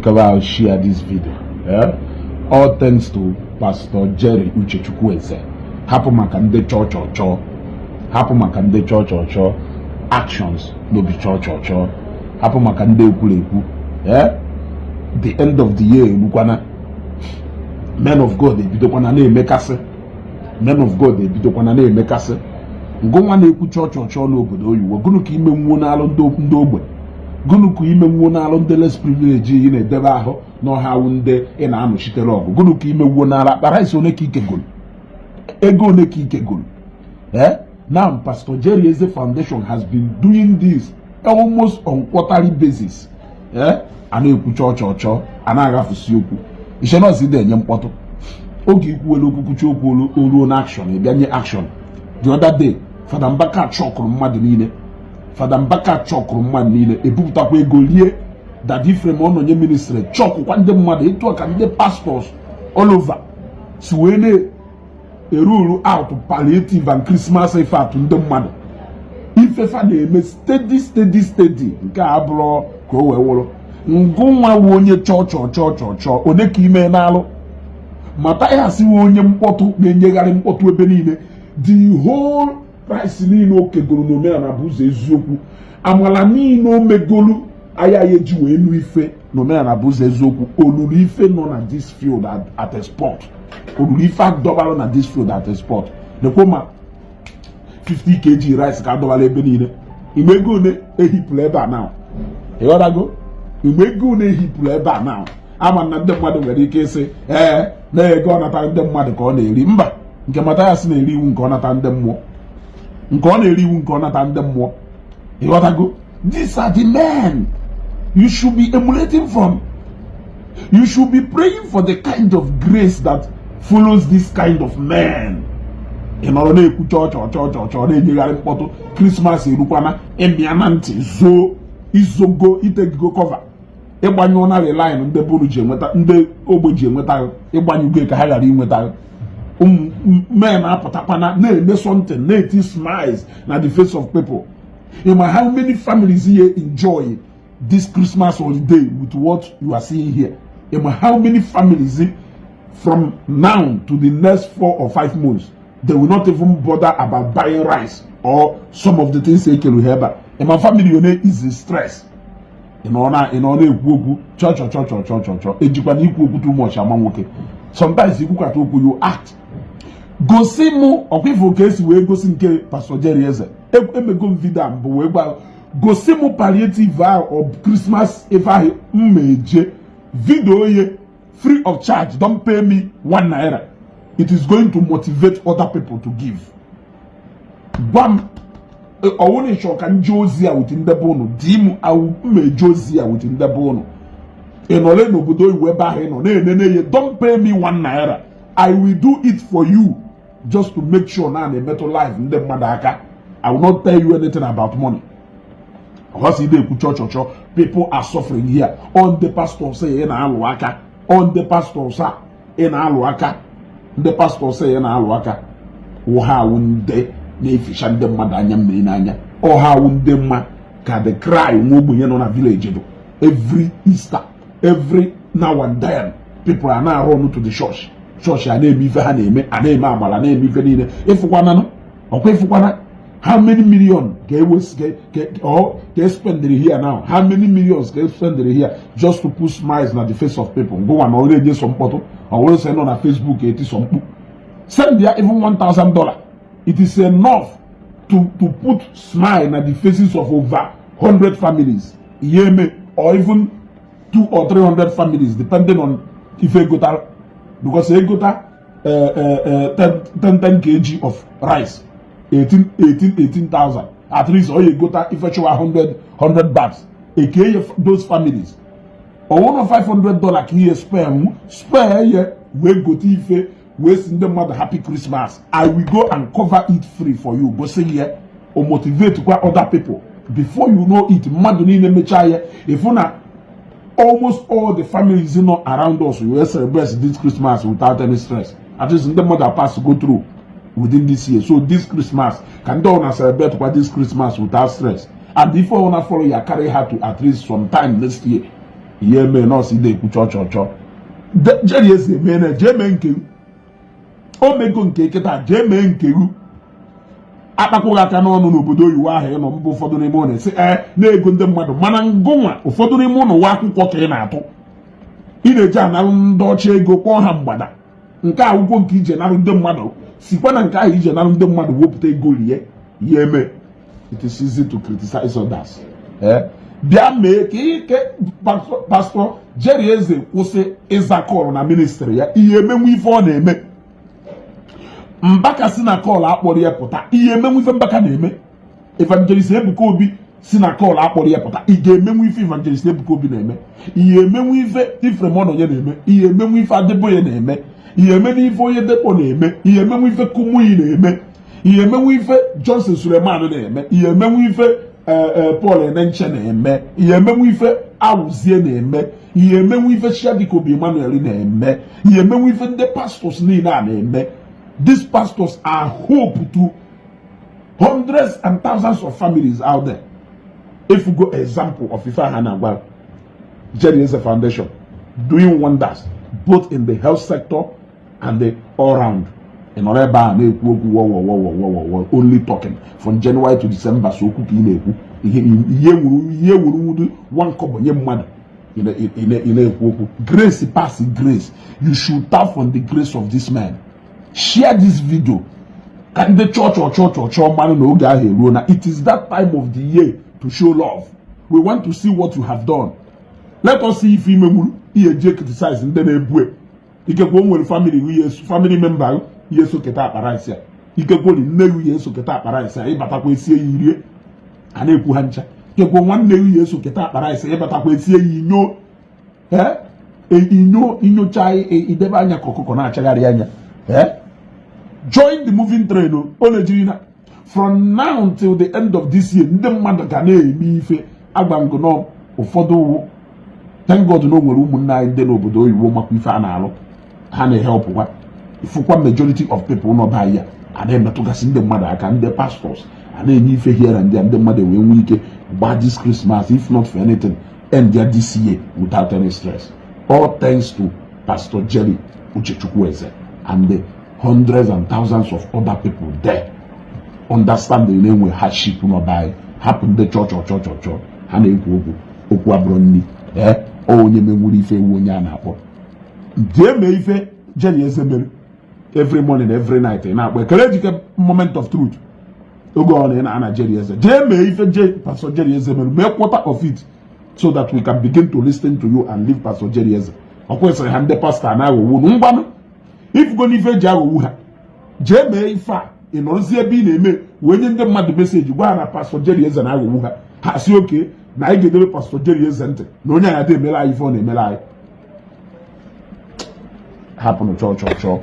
Ịkaba share this video. Eh? All thanks to Pastor Jerry Uchechukwu Eze. Hapụ maka ndị chọọ chọọ chọọ, hapụ maka ndị chọọ chọọ chọọ, actions no be chọọ chọọ chọọ. Hapụ maka ndị ekwurekwu. Eh? The end of the year erukwana, men of God ebidokwana na-emekasị, men of God ebidokwana na-emekasị. Ngụnwa na-ekwu chọọ chọọ chọọ n'obodo oyibo, gụnụ ka ime nwuo n'alụ ndị ogbe, gụnụ ka ime nwuo n'alụ ndị less privilege ị na-edebe ahụ n'ọha awụ ndị ị na-anọchitere ọgụ, gụnụ ka ime wuo n'ala akpa rice one ka ike golu, ego one ka ike golu? Eh, now Pastor Jerry Eze Foundation has been doing this almost on quarterly basis. Eh, a na-ekwu chọọ chọọ chọọ, a na-aghafusi okwu iche nọọsụ ide enye mkpọtụ. Oge ikwuwelu okwu, kwuchi okwu, oluo na action, ị bịa nye action. The other day, Fada Mbaka chọkụrụ mmadụ niile, Fada Mbaka chọkụrụ mmadụ niile, ebupụtakwa ego rie. Daddy Ephraim Ọnọnye ministry chọkụkwa ndị mmadụ. Etu a ka ndị pastors all over si wee na-eruru out palliative and Christmas effort. Ndị mmadụ ifefa na-eme steady, steady, steady. Nke a abụrụ ka o wee wụrụ ngụnwa wu onye chọọ chọọ chọọ chọọ chọọ one ka ime n'alụ. Mathias wu onye mkpọtụ na-enyegharị mkpọtụ ebe niile. The whole rice niile o kegoro n'omenala bụ ụzọ eziokwu, amala niile o megolu aya ya eji wee nụ ife n'omenala bụ ụzọ eziokwu. Olulu ife nọ na this field at a spot, olulu ife adọbalụ na this field at a spot. Nekwo ma 50 kg rice ka adọbala ebe niile. Igbe ego one ehipụrụ ebe a now? Ịghọtago? Igbe ego one ehipụrụ ebe a now? Ama na ndị mmadụ nwere ike ịsị, ee, na ego ọ nata ndị mmadụ ka ọ na-eri. Mba, nke Mathias na-eri iwu nke ọ nata ndị mmụọ, nke ọ na-eri iwu nke ọ nata ndị mmụọ. Ịghọtago? These are the men you should be emulating from. You should be praying for the kind of grace that follows this kind of men. Ị nọrọ na-ekwu chọọ chọọ chọọ chọọ chọọ, na-enyegharị mkpọtụ. Christmas erukwana, ịmịa na ntị zoo izogo itegigo cover, ịgbanyụọ na line ndị bụrụ ji enweta, ndị ogbe ji enweta, ịgbanyụgo ka ha ghara inweta. Ụmụ men apụtakwana na-eme something, na-eti smiles na the face of people. Ịma how many families here enjoy this Christmas holiday with what you are seeing here? Ịma how many families from now to the next 4 or 5 months they will not even bother about buying rice or some of the things ekelu ha ebe a? Ịma family one is stress? Ị nọ na-ekwu okwu chọọ chọọ chọọ chọọ chọọ chọọ chọọ. Ejikwana ikwu okwu too much ama nwoke. Sometimes ikwukata okwu, you act. Gosi mụ ọkwa ifo ka esi wee gosi nke Pastor Jerry Eze. Emego m video a mbụ wee gwa, gosi mụ palliative ahụ ọ Christmas ife ahụ mma eje video ye free of charge. Don't pay me ₦1. It is going to motivate other people to give. Gwa m ọwụ na ịchọ ka m jee ozi a with ndebe ụnụ di m awụ mma eje ozi a with ndebe ụnụ. Ị nọrọ n'obodo oyibo ebe ahụ ị nọ na-enene ihe. Don't pay me ₦1. I will do it for you just to make sure na na-emetụ life ndị mmadụ aka. I will not tell you anything about money. Ọghọsị ị na-ekwu chọọ chọọ chọọ, people are suffering here. On the pastors ị na-alụ aka, on the pastors a ị na-alụ aka, ndị pastors ị na-alụ aka wụ ha awụ ndị na-eficha ndị mmadụ anya mmiri n'anya. Ọha awụ ndị mma ka the cry nwa ogbenye nọ na village bụ every Easter, every now and then people are na-arụ ọnụ to the church. Church a na-eme ife ha na-eme, a na-eme agbara, na-eme ife niile. Ịfụkwana ọkwa, ịfụkwana how many million ka or ka spendiri here now? How many millions ka spendiri here just to put smiles na the face of people? Ngụnwa na ọ na-enye sọ mkpọtụ, ọ wụrụ sị nọ na Facebook eti sọ mkpu. Send ya even $1000, it is enough to put smile na the faces of over 100 families ihe eme, or even 200 or 300 families, depending on ife egota, because egota 10 10 10 kg of rice, 18 18 18,000 at least. Ọ ya egota ife chụwa 100 100 bags eke ye those families. Ọwụrụ $500 ka ihe spare mụ spare ye wee gote ife wee si ndị mmadụ happy Christmas. I will go and cover it free for you. Gosi ya o motivate kwa other people. Before you know it, mmadụ niile mechaa ya, ịfụ na almost all the families nọ around us will celebrate this Christmas without any stress. At least ndị mmadụ pass go through within this year. So this Christmas ka ndị ọna celebrate kwa this Christmas without stress, and if ọna follow ya, carry her to at least some time next year. Ihe eme nọọsụ ide ekwu chọọ chọọ chọọ. Jerry Eze mee na jee mee nke o mego nke kịta, jee mee nke ru akpakwụghị aka n'ọnụ n'obodo oyibo ahụ ịnọ mba. Ụfọdụ n'ime ụlọ esi ee na-ego ndị mmadụ, mana ngụnwa, ụfọdụ n'ime ụlọ nwa akwụkwọ ka ị na-atụ, ị na-eji analụ ndị ọcha ego, kpọọ ha mgbada. Nke akwụkwọ nke ije narụ ndị mmadụ sikwa na nke ahụ ije narụ ndị mmadụ wepụta ego rie ya eme. It is easy to criticize others. Bịa mee ka ike Pastor Jerry Eze kwụsị ịza call na ministry ya, ihe emenwu ife ọ na-eme. Mbaka si na call akpọrọ ya pụta, ihe emenwu ife Mbaka na-eme. Evangelist Ebuka Obi si na call akpọrọ ya pụta, ị ga-emenwu ife Evangelist Ebuka Obi na-eme. Ihe emenwu ife Ifrem Ọnọnye na-eme. Ihe emenwu ife Adeboye na-eme. Ihe emenwu ife Oyedepo na-eme. Ihe emenwu ife Kumuyi na-eme. Ihe emenwu ife Johnson Suleman na-eme. Ihe emenwu ife Paul Enenche na-eme. Ihe emenwu ife Awuzie na-eme. Ihe emenwu ife Chiadikobi Emmanuel na-eme. Ihe emenwu ife ndị pastors niile a na-eme. These pastors are hope to hundreds and thousands of families out there. If you go example of ife ha na-agwa Jerry Eze Foundation doing wonders both in the health sector and the all round, ị nọrọ ebe a na-ekwu okwu wọwọwọwọwọwọ, only talking from January to December. So okwu ka ị na-ekwu, ihe ihe wuru ihe wuru nwudu one kobo nye mmadụ, ị na-ekwu okwu. Grace pass grace. You should tap from the grace of this man. Share this video ka ndị chọọ chọọ chọọ chọọ chọọ mmanụ na oge ahụ eruo na it is that time of the year to show love. We want to see what you have done. Let us see if imegburu ihe je criticize ndị na-ebu ikekwe o nwere family ihe family member ihe esoketa akpara isi a, ikekwe ori nne gị ihe esoketa akpara isi a, ịbatakwa esie ya irie a na-ekwu ha ncha. Ikekwe nwanne gị ihe esoketa akpara isi, ịbatakwa esie ya inyo ee inyo inyocha idebe anya ka ọkụkọ na-achagharị anya. Ee, join the moving train. O na-ejiri na from now until the end of this year, ndị mmadụ ga na-eme ife agbango. Ụfọdụ wụ thank God na o nwere ụmụnne anyị ndị n'obodo oyibo makwa ife a na-alụ, ha na-ehelpụkwa. Ifụkwa majority of people nọ be ya a na-emetụgasị ndị mmadụ aka, ndị pastors a na-enye ife here and there, ndị mmadụ wee nwee ike gbaa this Christmas, if not for anything, end their this year without any stress, all thanks to Pastor Jerry Uchechukwueze and the hundreds and thousands of other people there. Understanding na-enwe hardship n'ọba anyị, hapụ ndị chọọ chọọ chọọ chọọ chọọ ha na-ekwu okwu okwu abụrụ nni. Ee, onye menwuru ife ewu onye a na-akpọ jee mee ife Jerry Eze mere. Every morning, every night ị na-akpọ ekele ejike moment of truth oge ọ na na Jerry Eze. Jee mee ife je Pastor Jerry Eze mere, mee quarter of it so that we can begin to listen to you and leave Pastor Jerry Eze. Ọ kwesịrị ha ndị pastọ na-aghọgbu ngwanụ ifugo n'ife eji aghọgbu ha. Jee mee ife a, ị nọrọzi ebe ị na-eme wee nye ndị mmadụ message, gwa ha na Pastor Jerry Eze na-aghọgbu ha. Ha si oke na anyị ga-edebe Pastor Jerry Eze ntị na onye anyị ada emere anyị ife ọ na-emere anyị. Hapụnụ chọọ chọọ chọọ.